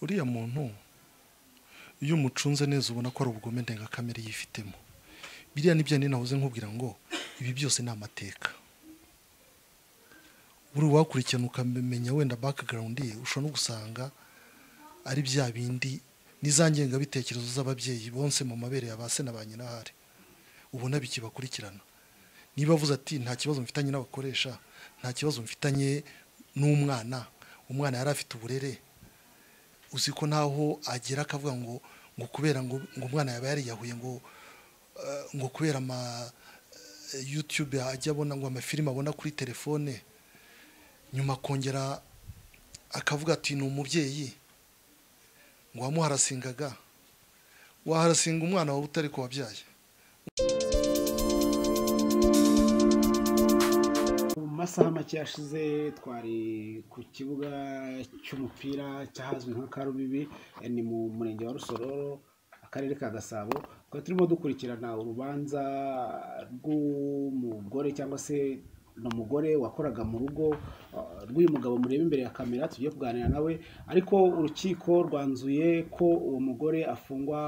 Uriya muntu iyo umucunze neza ubona ko ari ubugome ndengakamere yifitemo. Biriya nibyo nahoze nkubwira ngo ibi byose ni amateka. Buri wakurikirana ukamenya wenda background ye, ushobora no gusanga ari bya bindi n'izangengabitekerezo z'ababyeyi bonse mu mabere ya ba se na ba nyina, ahari ubona bikibakurikirana. Niba avuze ati nta kibazo mfitanye n'abakoresha, nta kibazo mfitanye n'umwana, umwana yari afite uburere, uzi ko ntaho agera akavuga ngo kubera ngo umwana yaba yariyahuye, ngo kubera ama YouTube ajya abona, ngo amafilime abona kuri telefone, nyuma akongera akavuga ati ni umubyeyi ngo wamuharasingaga. Waharasinga umwana wawe utari ko wabyaye. Mu masaha make yashize twari ku kibuga cy'umupira cyahazwi nka Karubibi, ni mu murenge wa Rusororo, akarere ka Gasabo. Twari turimo dukurikirana urubanza rw'umugore cyangwa se ni umugore wakoraga mu rugo rw'uyu mugabo mureba imbere ya kamera tugiye kuganira nawe, ariko urukiko rwanzuye ko uwo mugore afungwa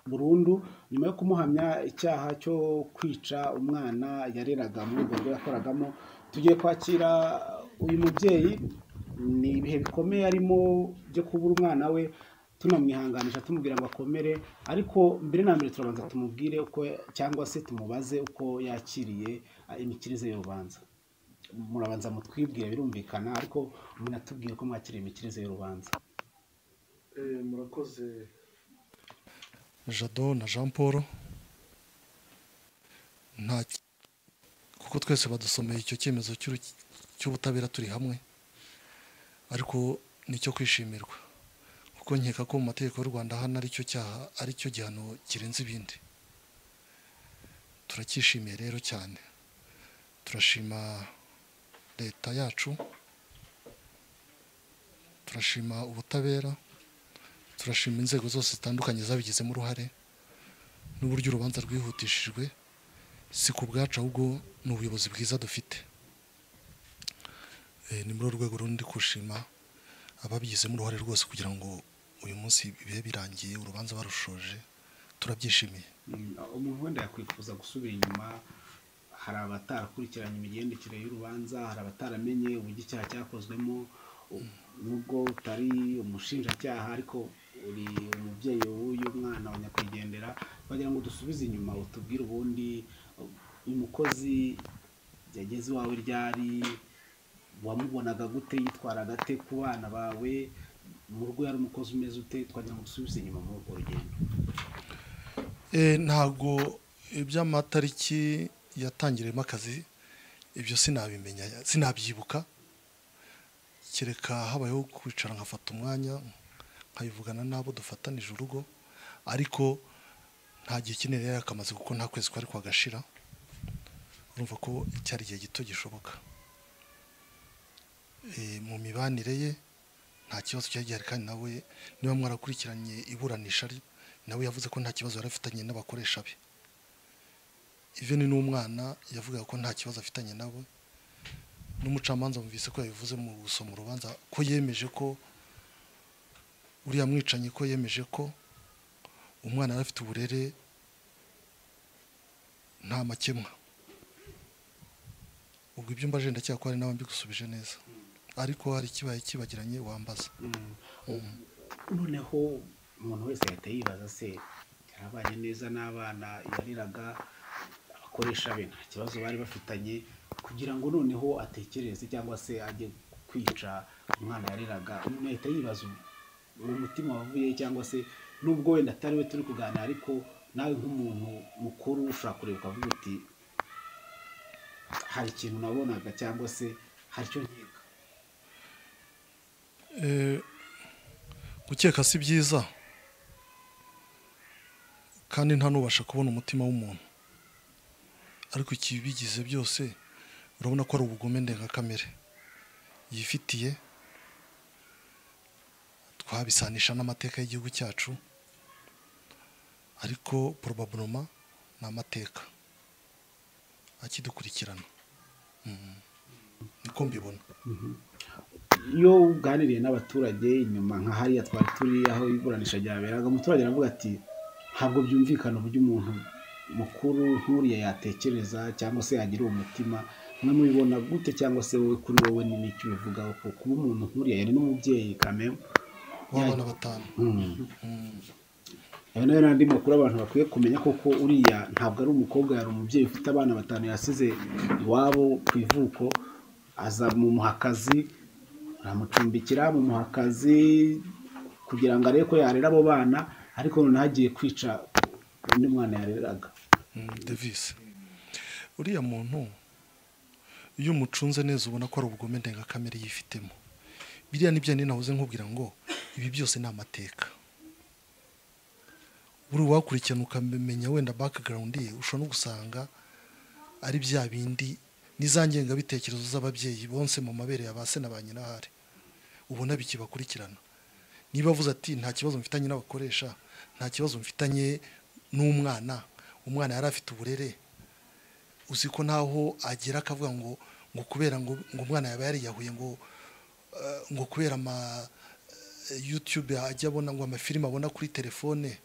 burundu nyuma yo kumuhamya icyaha cyo kwica umwana yareraga muri urwo rugo yakoragamo. Tugiye kwakira uyu mubyeyi, ni ibihe bikomeye arimo byo kubura umwana we, tunamwihanganisha tumubwira ngo akomere, ariko mbere na mbere turabanza tumubwire uko cyangwa se tumubaze uko yakiriye imikirize y'urubanza. Murabanza mutwibwire birumvikana, ariko munatubwire ko mwakiriye imikirize y'urubanza. Murakoze Jado na Jean Paul, nta kuko twese badusomeye icyo cyemezo cy'ubutabera turi hamwe, ariko nicyo kwishimirwa kuko nkeka ko mu mategeko y'u Rwanda hano aricyo cyaha, aricyo gihano kirenze ibindi. Turacyishimiye rero cyane, turashima leta yacu, turashima ubutabera, turashima inzego zose zitandukanye zabigizemo uruhare n'uburyo urubanza rwihutishijwe. Si ku bwacu ahubwo ni ubuyobozi bwiza dufite. Ni muri urwo rwego rundi kushima ababigizemo uruhare rwose kugira ngo uyu munsi bibe birangiye, urubanza barushoje, turabyishimiye. Umuntu wenda yakwifuza gusubira inyuma, hari abatarakurikiranye imigendekere y'urubanza, hari abataramenye uburyo icyaha cyakozwemo. Nubwo utari umushinjacyaha ariko uri umubyeyi w'uyu mwana wa nyakwigendera, bagira ngo dusubize inyuma utubwire ubundi uyu mukozi yageze iwawe ryari, wamubonaga gute, yitwaraga ate ku bana bawe, mu rugo yari umukozi umeze ute? Twagira ngo dusubize inyuma muri urwo rugendo. Ntabwo iby'amatariki yatangiriyemo akazi ibyo sinabimenya, sinabyibuka, kereka habayeho kwicara nkafata umwanya nkabivugana n'abo dufatanije urugo, ariko nta gihe kinini yari akamaze kuko nta kwezi kwari kwagashira. Urumva ko cyari igihe gito gishoboka. Mu mibanire ye nta kibazo cyari gihari, kandi nawe niba mwarakurikiranye iburanisha nawe yavuze ko nta kibazo yari afitanye n'abakoresha be. Even n'umwana yavugaga ko nta kibazo afitanye nawe, n'umucamanza mvise ko yabivuze mu gusoma urubanza ko yemeje ko uriya mwicanyi, ko yemeje ko umwana yari afite uburere nta makemwa. Ubwo ibyo mbaje ndacyakora ko hari nawe mbigusubije neza, ariko hari kibaye kibagiranye wambaza. Noneho umuntu wese yahita yibaza se yarabanye neza n'abana yariraga, abakoresha be nta kibazo bari bafitanye, kugira ngo noneho atekereze cyangwa se ajye kwica umwana yariraga. Umuntu yahita yibaza uwo mutima wavuye, cyangwa se nubwo wenda atari we turi kuganira, ariko nawe nk'umuntu mukuru ushobora kureba ukavuga uti hari ikintu nabonaga cyangwa se hari icyo nkeka. Gukeka si byiza, kandi nta nubasha kubona umutima w'umuntu, ariko ikibigize byose urabona ko ari ubugome ndengakamere yifitiye. Twabisanisha n'amateka y'igihugu cyacu, ariko probablement ni amateka akidukurikirana. Niko mbibona. Iyo uganiriye n'abaturage inyuma nka hariya twari turi aho iburanisha ryaberaga, umuturage aravuga ati ntabwo byumvikana uburyo umuntu mukuru nk'uriya yatekereza cyangwa se yagira uwo mutima. Mwe mubibona gute, cyangwa se wowe kuri wowe ni n'icyo ubivugaho ko kuba umuntu nk'uriya yari n'umubyeyi kameme w'abana 5? Ayo nayo n'andi makuru abantu bakwiye kumenya, koko uriya ntabwo ari umukobwa, yari umubyeyi ufite abana 5 yasize iwabo ku ivuko, aza mu muhakazi, aramucumbikira mu muhakazi kugira ngo arebe ko yarera abo bana, ariko noneho agiye kwica undi mwana yareraga. Davis, uriya muntu iyo umucunze neza ubona ko ari ubugome ndengakamere yifitemo. Biriya nibyo nahoze nkubwira ngo ibi byose ni amateka. Buri wakurikirana ukamenya wenda background ye, ushobora no gusanga ari bya bindi n'iza ngengabitekerezo z'ababyeyi bonse mu mabere ya ba se na ba nyina ahari, ubona bikibakurikirana. Niba avuze ati nta kibazo mfitanye n'abakoresha, nta kibazo mfitanye n'umwana, umwana yari afite uburere, uzi ko ntaho agera akavuga ngo kubera ngo umwana yaba yariyahuye, ngo kubera ama YouTube ajya abona, ngo amafilime abona kuri telefone,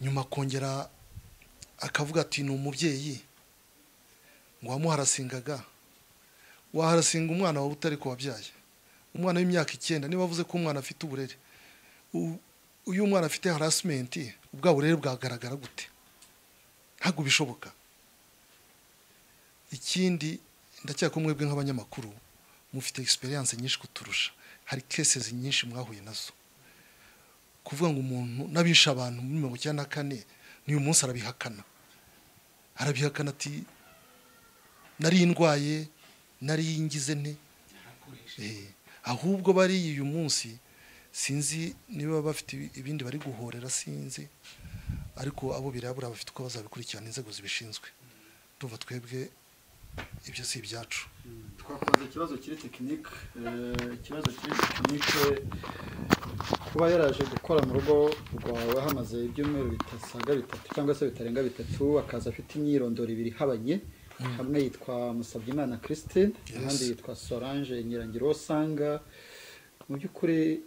nyuma akongera akavuga ati ni umubyeyi ngo wamuharasingaga. Waharasinga umwana wawe utari ko wabyaye, umwana w'imyaka 9, niba avuze ko umwana afite uburere, uyu mwana afite harassment, ubwa burere bwagaragara gute? Ntabwo bishoboka. Ikindi ndacyako mwebwe nk'abanyamakuru mufite experience nyinshi kuturusha, hari cases nyinshi mwahuye nazo. Kuvuga ngo umuntu nabisha abantu muri 94 n'uyu munsi arabihakana, arabihakana ati nari ndwaye, nari ngize nte. Ahubwo bari uyu munsi sinzi niba bafite ibindi bari guhorera, sinzi, ariko abo birabura bafite uko bazabikurikirana inzego zibishinzwe. Tuva twebwe ibyo si ibyacu. Twakoze ikibazo kiri tekinike, ikibazo kiri tekinike, kuba yaraje gukora mu rugo rwawe hamaze ibyumweru bitasaga 3 cyangwa se bitarenga 3, akaza afite imyirondoro ibiri ihabanye, hamwe yitwa Musabyimana Christine, ahandi yitwa Solange Nyirangirosanga. Mu by'ukuri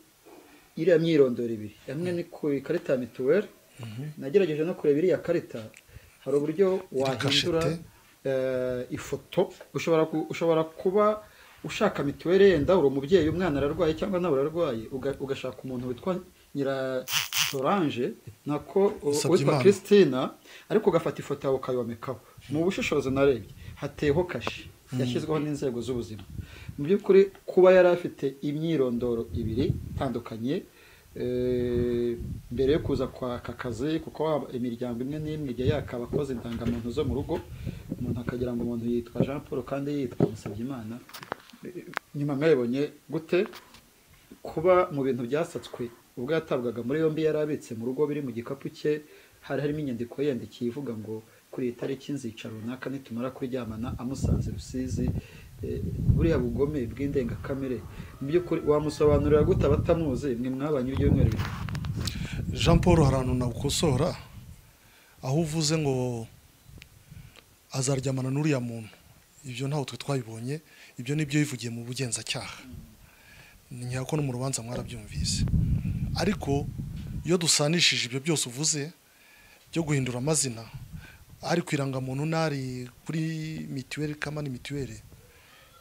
iriya myirondoro ibiri, hamwe ni ku ikarita ya mituweli, nagerageje no kureba iriya karita, hari uburyo wahindura ifoto. Ushobora kuba ushaka mituweli, yenda uri umubyeyi, umwana ararwaye cyangwa nawe urarwaye, ugashaka umuntu witwa Nyira Solange nako witwa Christina, ariko ugafata ifoto yawe ukayomekaho. Mu bushishozi narebye hateho kashi yashyizweho n'inzego z'ubuzima. Mu by'ukuri kuba yari afite imyirondoro ibiri itandukanye mbere yo kuza kwaka akazi, kuko imiryango imwe n'imwe ijya yaka abakozi indangamuntu zo mu rugo, umuntu akagira ngo umuntu yitwa Jean Paul kandi yitwa Musabyimana. Nyuma mwabibonye gute kuba mu bintu byasatswe ubwo yatabwaga muri yombi yari abitse mu rugo biri mu gikapu cye, hari harimo inyandiko yandikiye ivuga ngo kuri iyi tariki nzica runaka nitumara kuryamana, amusanze Rusizi. Buriya bugome bw'indengakamere mu by'ukuri wamusobanurira gute abatamuzi, mwe mwabanye ibyumweru 3? Jean Paul, hari ahantu nawukosora aho uvuze ngo azaryamana n'uriya muntu, ibyo ntaho twe twabibonye, ibyo nibyo yivugiye mu bugenzacyaha, nyako no mu rubanza mwarabyumvise. Ariko iyo dusanishije ibyo byose uvuze byo guhindura amazina, ari ku irangamuntu n'ari kuri mituweli kamani mituweli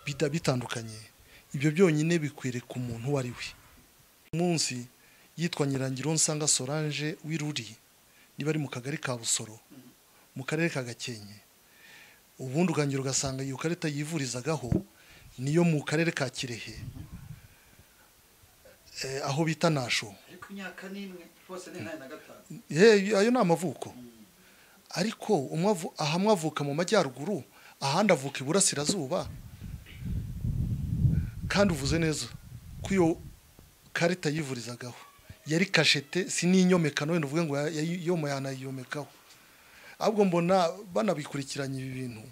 bitandukanye, ibyo byonyine bikwereka umuntu uwo ari we. Umunsi yitwa Nyirangironsanga Solange w'Iruri, niba ari mu kagari ka Busoro mu karere ka Gakenke, ubundi ukangira ugasanga iyo karita yivurizagaho niyo mu karere ka Kirehe, aho bita Nasho. Ayo ni amavuko, ariko ahamwe avuka mu majyaruguru, ahandi avuka iburasirazuba. Kandi uvuze neza ko iyo karita yivurizagaho yari kashete, si n'inyomekano wenda uvuge ngo yomo yanayomekaho, ahubwo mbona banabikurikiranye ibi bintu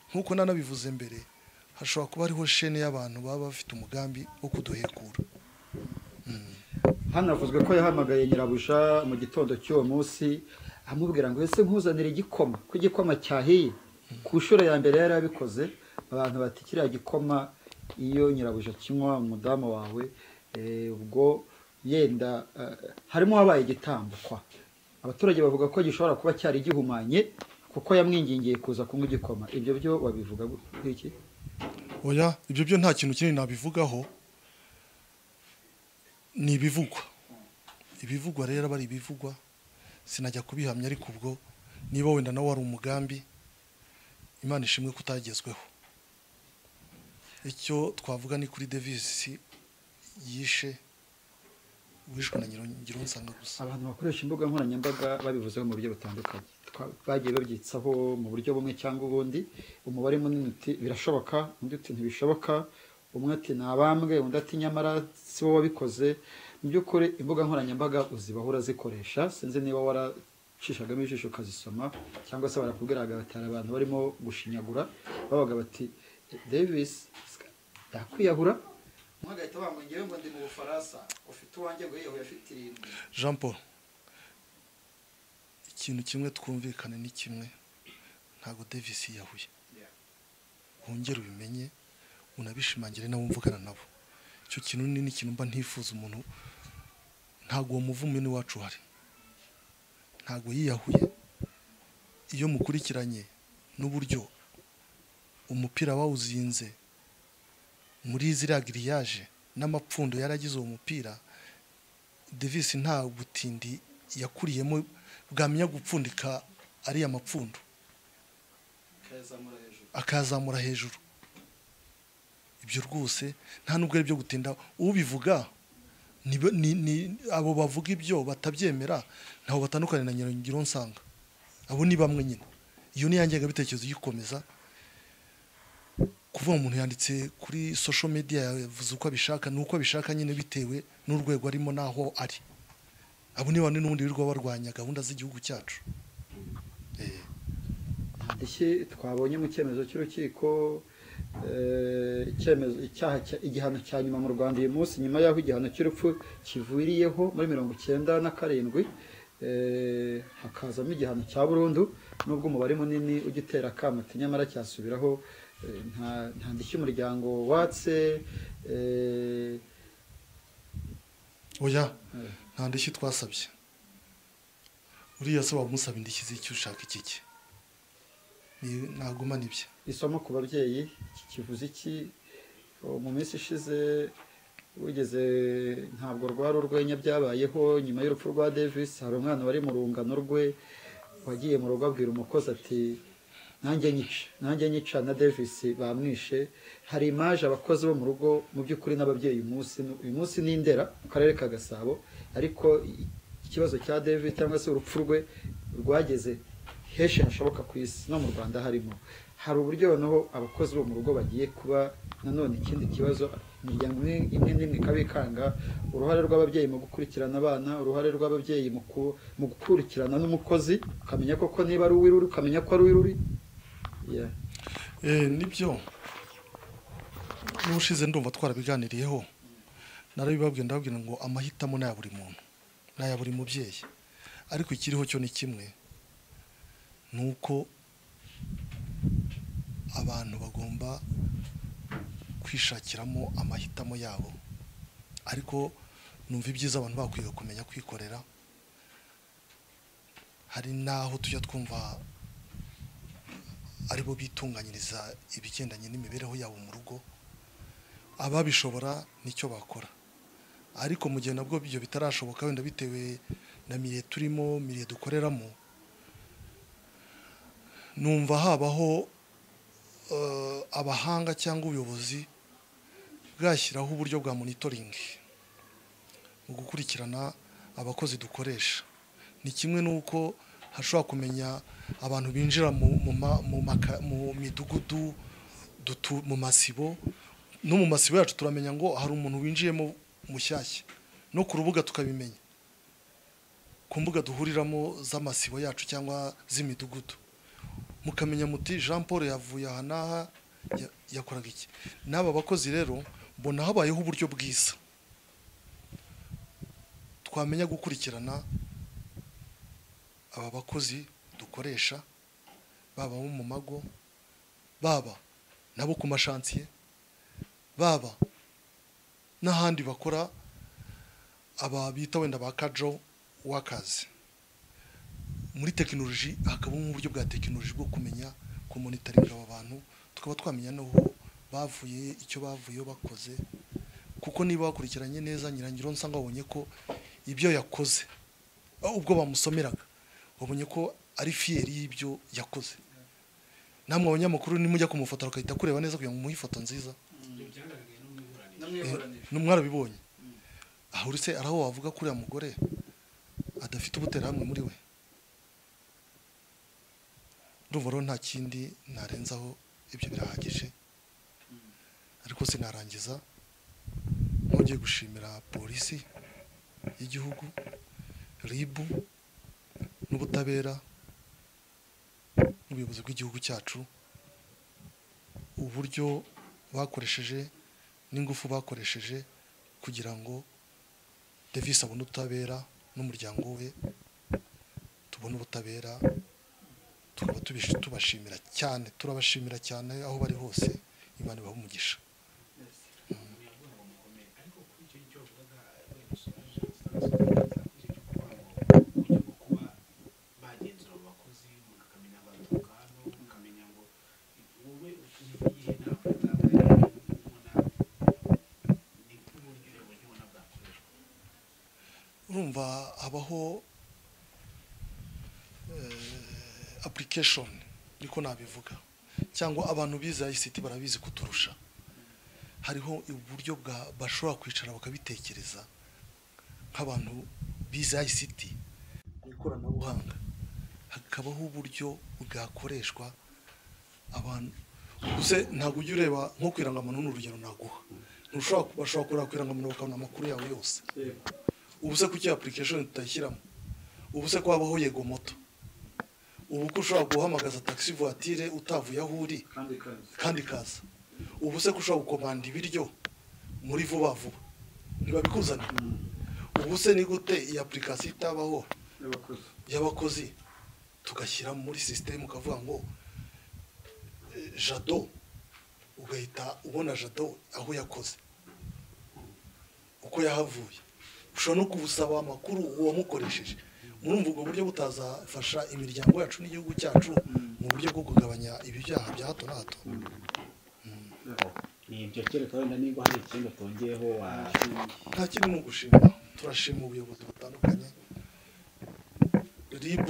nkuko nanabivuze mbere, hashobora kuba hariho shene y'abantu baba bafite umugambi wo kuduhekura. Hanavuzwe ko yahamagaye nyirabuja mu gitondo cy'uwo munsi amubwira ngo ese nkuzanire igikoma, ko igikoma cyahiye. Ku nshuro ya mbere yari abikoze, abantu bati kiriya gikoma Iyo nyirabuja kinywa umudamu wawe, ubwo yenda harimo habaye igitambo kwa abaturage bavuga ko gishobora kuba cyari gihumanye kuko yamwingingiye kuza kunywa igikoma. Ibyo byo wabivuga iki? Oya, ibyo byo nta kintu kinini nabivugaho, ni ibivugwa. Ibivugwa rero bari ibivugwa, sinajya kubihamya, ariko ubwo niba wenda nawe wari umugambi, Imana ishimwe kutagezweho. Icyo twavuga ni kuri Davis yishe wishwe na Ngironsanga gusa. Abantu bakoresha imbuga nkoranyambaga babivuzeho mu buryo butandukanye, bagiye babyitsaho mu buryo bumwe cyangwa ubundi. Umubare munini uti birashoboka, undi uti ntibishoboka, umwe ati ni abambwe, undi ati nyamara si wowe wabikoze. Mu by'ukuri imbuga nkoranyambaga uzibaho urazikoresha, sinzi niba waracishagamo ijisho ukazisoma cyangwa se barakubwiraga bati hari abantu barimo gushinyagura babaga bati Davis yakwiyahura, umwe agahita banga ngewe ngo ndi mu Bufaransa ufite uwanjye ngo yiyahuye afite 7. Jean Paul, ikintu kimwe twumvikane ni kimwe, ntago Davis yiyahuye. Wongere ubimenye unabishimangire nabo mvugana nabo. Icyo kintu ni ikintu mba ntifuza umuntu, ntago uwo muvumo ni wacu uhari, ntago yiyahuye. Iyo mukurikiranye n'uburyo umupira bawuzinze muri ziriya grillage n'amapfundo yaragize uwo mupira, Davis nta butindi yakuriyemo bwamenya gupfundika ariya mapfundo akazamura hejuru. Ibyo rwose nta nubwo ari byo gutinda. Ubivuga ni abo bavuga ibyo batabyemera, ntaho batandukanye na Ngironsanga, abo ni bamwe nyine. Iyo ni yanjye ngabitekerezo yikomeza kuvuga umuntu yanditse kuri social media yavuze uko abishaka, nuko abishaka nyine bitewe n'urwego arimo naho ari. Abo ni bane n'ubundi birirwa barwanya gahunda z'igihugu cyacu. Ndishyi twabonye mu cyemezo cy'urukiko, icyemezo icyaha igihano cya nyuma mu Rwanda uyu munsi nyuma y'aho igihano cy'urupfu kivuriyeho muri 97, hakazamo igihano cya burundu, nubwo umubare munini ugitera akamati nyamara cyasubiraho. Nta ndishyi umuryango watse. Oya, nta ndishyi twasabye. Uriya se wamusaba indishyi z'icyo ushaka ikiki? Naguma nibye. Isomo ku babyeyi kivuze iki? Mu minsi ishize wigeze, ntabwo rwari urwenya byabayeho nyuma y'urupfu rwa Davis, hari umwana wari mu rungano rwe wagiye mu rugo abwira umukozi ati nanjye nyica na Davis bamwishe. Hari imaje abakozi bo mu rugo mu by'ukuri n'ababyeyi uyu munsi ni Ndera mu karere ka Gasabo, ariko ikibazo cya Davis cyangwa se urupfu rwe rwageze henshi hashoboka ku isi no mu Rwanda harimo. Hari uburyo noneho abakozi bo mu rugo bagiye kuba nanone ikindi kibazo, imiryango imwe n'imwe ikabikanga uruhare rw'ababyeyi mu gukurikirana abana, uruhare rw'ababyeyi mu gukurikirana n'umukozi, ukamenya koko niba ari uw'iruri, ukamenya ko ari uw'iruri. Nibyo n'ubushize ndumva twarabiganiriyeho, narabibabwiye ndababwira ngo amahitamo ni aya buri muntu, ni aya buri mubyeyi, ariko ikiriho cyo ni kimwe, nuko abantu bagomba kwishakiramo amahitamo yabo. Ariko numva ibyiza abantu bakwiye kumenya kwikorera. Hari naho tujya twumva aribo bitunganyiriza ibigendanye n'imibereho yabo mu rugo, ababishobora nicyo bakora. Ariko mu gihe nabwo ibyo bitarashoboka wenda bitewe na milieu turimo, milieu dukoreramo, numva habaho abahanga cyangwa ubuyobozi bwashyiraho uburyo bwa monitoring mu gukurikirana abakozi dukoresha. Ni kimwe nuko hashobora kumenya abantu binjira mu midugudu, mu masibo, no mu masibo yacu turamenya ngo hari umuntu winjiyemo mushyashya, no ku rubuga tukabimenya, ku mbuga duhuriramo z'amasibo yacu cyangwa z'imidugudu, mukamenya muti Jean Paul yavuye aha n'aha yakoraga iki. N'aba bakozi rero mbona habayeho uburyo bwiza twamenya gukurikirana aba bakozi dukoresha, baba bo mu mago, baba nabo ku mashantiye, Baba n'ahandi bakora aba bita wenda ba casual workers, muri tekinoloji hakabamo uburyo bwa tekinoloji bwo kumenya kumonitoringa aba bantu, tukaba twamenya n'aho bavuye, icyo bavuyeho bakoze. Kuko niba bakurikiranye neza Nyirangiro nsanga babonye ko ibyo yakoze, ubwo bamusomeraga babonye ko ari fier y'ibyo yakoze. Namwe abanyamakuru nimujya kumufotora akahita kureba neza kugira ngo umuhe ifoto nziza. Mwarabibonye aho uretse araho wavuga ko uriya mugore adafite ubuterahamwe muri we. Ndumva rero nta kindi narenzaho, ibyo birahagije. Ariko sinarangiza nongeye gushimira polisi y'igihugu, RIB n'ubutabera n'ubuyobozi bw'igihugu cyacu, uburyo bakoresheje n'ingufu bakoresheje kugira ngo Davis abone ubutabera n'umuryango we tubone ubutabera. Tukaba tubashimira cyane, turabashimira cyane aho bari hose. Imana ibahe umugisha. Urumva habaho application, niko nabivuga, cyangwa abantu bize ICT barabizi kuturusha. Hariho uburyo bwa bashobora kwicara bakabitekereza nk'abantu bize ICT mu ikoranabuhanga, hakabaho uburyo bwakoreshwa abantu. Use ntabwo ujya ureba nko kwirangamuntu, n'urugero naguha, ntushobora bashobora kureba kwirangamuntu bakabona amakuru yawe yose. Ubu se kuki application tutayishyiramo? Ubu se ko habaho Yego Moto? Ubu ko ushobora guhamagaza taxi voiture utavuye aho uri kandi kaza? Ubu se ko ushobora gukomanda ibiryo muri vuba vuba ntibabikuzanira? Ubu se ni gute iyi application itabaho y'abakozi, tugashyira muri system ukavuga ngo Jado, ugahita ubona Jado aho yakoze, uko yahavuye. Ushobora no kubusaba amakuru uwamukoresheje. Murumva ubwo buryo butazafasha imiryango yacu n'igihugu cyacu mu buryo bwo kugabanya ibyaha bya hato na hato? Ni ibyo, kereka wenda niba hari ikindi utongeyeho. Nta kindi, ni ugushima. Turashima ubuyobozi butandukanye, RIB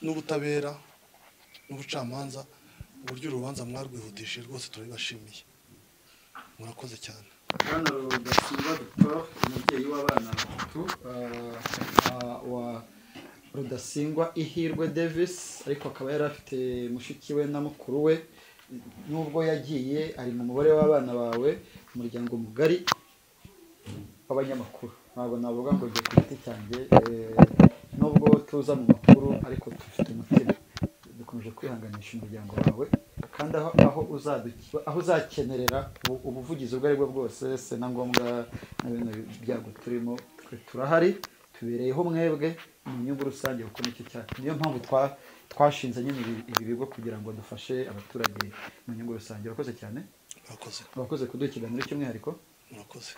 n'ubutabera n'ubucamanza, uburyo urubanza mwarwihutishije rwose turabibashimiye. Murakoze cyane. Bwana Rudasingwa Victor, umubyeyi w'abana batatu wa Rudasingwa Ihirwe Davis, ariko akaba yari afite mushiki we na mukuru we, nubwo yagiye ari mu mubare w'abana bawe, umuryango mugari w'abanyamakuru. Ntabwo navuga ngo njye ku giti cyanjye, nubwo tuza mu makuru ariko dufite umutima, dukomeje kwihanganisha umuryango wawe, kandi aho uzakenerera ubuvugizi ubwo aribwo bwose, se na ngombwa na bino byago turimo, twe turahari, tubereyeho mwebwe mu nyungu rusange, kuko nicyo cyacu. Niyo mpamvu twashinze nyine ibi bigo kugira ngo dufashe abaturage mu nyungu rusange. Urakoze cyane. Murakoze. Urakoze kuduha ikiganiro cy'umwihariko. Murakoze.